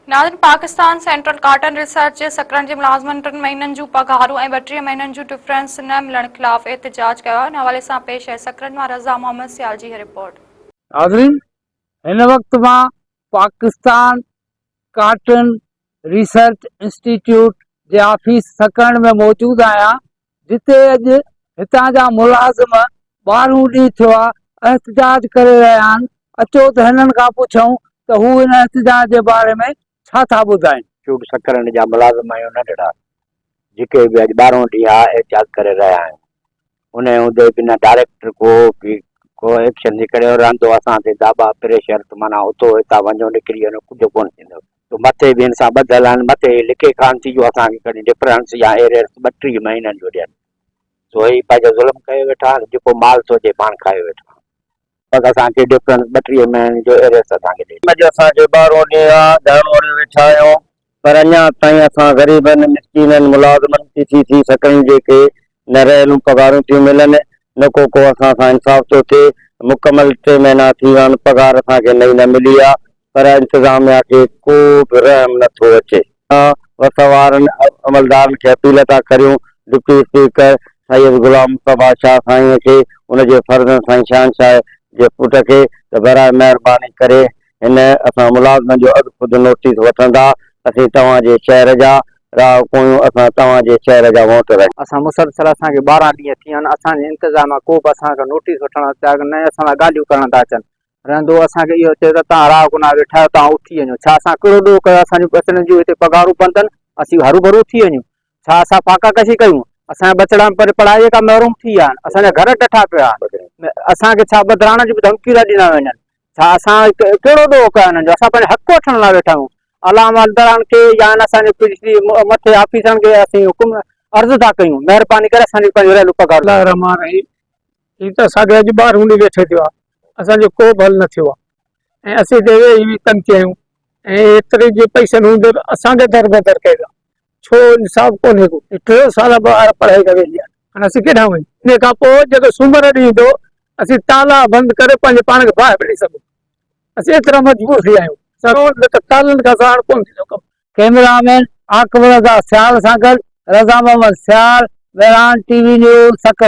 ناظرين Pakistan central cotton research Sakrand جي ملازمن ٽن مهينن جون پگهارون ۽ 32 مهينن جون ڊفرنس نه ملڻ خلاف احتجاج ڪيو آهي ان حوالي سان پيش آهي سڪرنڊ مان رضا محمد سيال جي هي رپورٽ. ناظرين هن وقت مان پاڪستان ڪاٽن ريسرچ انسٽيٽيوٽ جي آفيس سڪرنڊ ۾ موجود آهيان جتي اڄ هتان جا ملازم ٻارهون ڏينهن ٿيو آهي احتجاج ڪري رهيا آهن اچو ته هنن کان پڇون ته هو ان احتجاج جي باري ۾ ڇا ٿا ٻڌائين. چوٽ سڪرنڊ جا ملازم آهيون ننڍڙا جيڪي به اڄ ٻارهون ڏينهن آهي احتجاج ڪري رهيا آهيون انهي هوندي به نه ڊائريڪٽر ڪو به ڪو ايڪشن نڪريو رهندو اسان تي داٻا پريشر ته معنيٰ اٿو هتان وڃو نڪري وڃو ڪجهه ڪونه ٿيندو. جو مٿي به هن سان ٻڌل آهن، مٿي هي لڪي ڪانه ٿي جو اسان کي ڪڏهن ڊفرنس يا ايريئرس 32 مهينن جو ڏين. سو هي پنهنجو ظلم ڪيو ويٺا آهن، جيڪو مال سو جي پاڻ کايو ويٺا آهن. بس اسان کي ڊفرنس 32 مهينن جو ايريئرس اسان کي ڏئي. اڄ اسان کي ٻارهون ڏينهن آ ڌرڻو هڻيو ويٺا آهيون پر اڃا تائين اسان غريبن مسڪينن ملازمن پي سي سي سڪرنڊ جي کي نه رهيلون پگهارون ٿيون ملن نه ڪو ڪو اسان سان انصاف ٿو ٿئي مڪمل ٽي مهينا ٿي ويا آهن پگهار اسان کي نئين نه ملي آ پر انتظاميا کي ڪو به رحم نه ٿو اچي. اسان وس وارن عملدارن کي اپيل ٿا ڪريون ڊپٽي اسپيڪر سيد غلام مصطفيٰ شاهه سائين کي ان جي فرزند سائين شهنشاهه جي پٽ کي ته براء مهرباني ڪري هن اسان ملازمن جو از خود نوٽيس وٺندا اسين توهان جي شهر جا رهاڪو آهيون اسان توهان جي شهر جا ووٽر آهيون. اسان مسلسل اسان کي 12 ڏينهن ٿي ويا آهن اسان جي انتظاميا ڪو به اسان کان نوٽيس وٺڻ نه اسان سان ڳالهيون ڪرڻ ٿا اچن رهندو اسان کي اهو چيو ته توهان راء گناهه ويٺا آهيو توهان اٿي وڃو ڇا اسان ڪهڙو ڏوهه ڪيو اسان جون ٻچڙن جون هتي پگهارون بند آهن اسين هروڀرو اٿي وڃون ڇا اسان فاقا ڪشي ڪيون اسان جا ٻچڙا پڙهائي کان محروم ٿي ويا آهن اسان جا گهر ڊٺا پيا آهن اسان کي ڇا ٻڌراڻ جون به ڌمڪيون ٿا ڏنا وڃن ڇا اسان ڪهڙو ڏوهه ڪيو انهن جو اسان پنهنجو حق وٺڻ لاء ويٺا آهيون علامه الدران کي يا اسان جي مٿي آفيسرن کي اسين حڪم عرض ٿا ڪيون مهرباني ڪري اسان جون پنهنجون رهيل پگهارون الله الرحمٰن الرحيم هي ته اسان کي اڄ ٻارهون ڏينهن ويٺي ٿيو آهي اسان جو ڪو به حل نه ٿيو آهي ۽ اسين هتي ويهي ويهي تنگ ٿيا آهيون ۽ ايتري جي پئسن هوندي به اسان کي در بدر ڪيو ويو آهي ڇو انصاف ڪونهي ڪو هي ٽيون سال ٻار پڙهائي کان ويهي آهن هاڻي اسين ڪيڏانهن وڃون ان کان پوء جيڪو سومر ڏينهن ايندو اسين تالا بند ڪري پنهنجي پاڻ کي باهه به ڏئي سگهون اسين ايترا مجبور ٿي ويا آهيون سر ته تالن کان سواء هاڻي ڪونه ٿيندو ڪم. ڪئميرا مين عاقب رضا سيال سان گڏ Raza Muhammad Sial, Mehran T V news, Sakrand.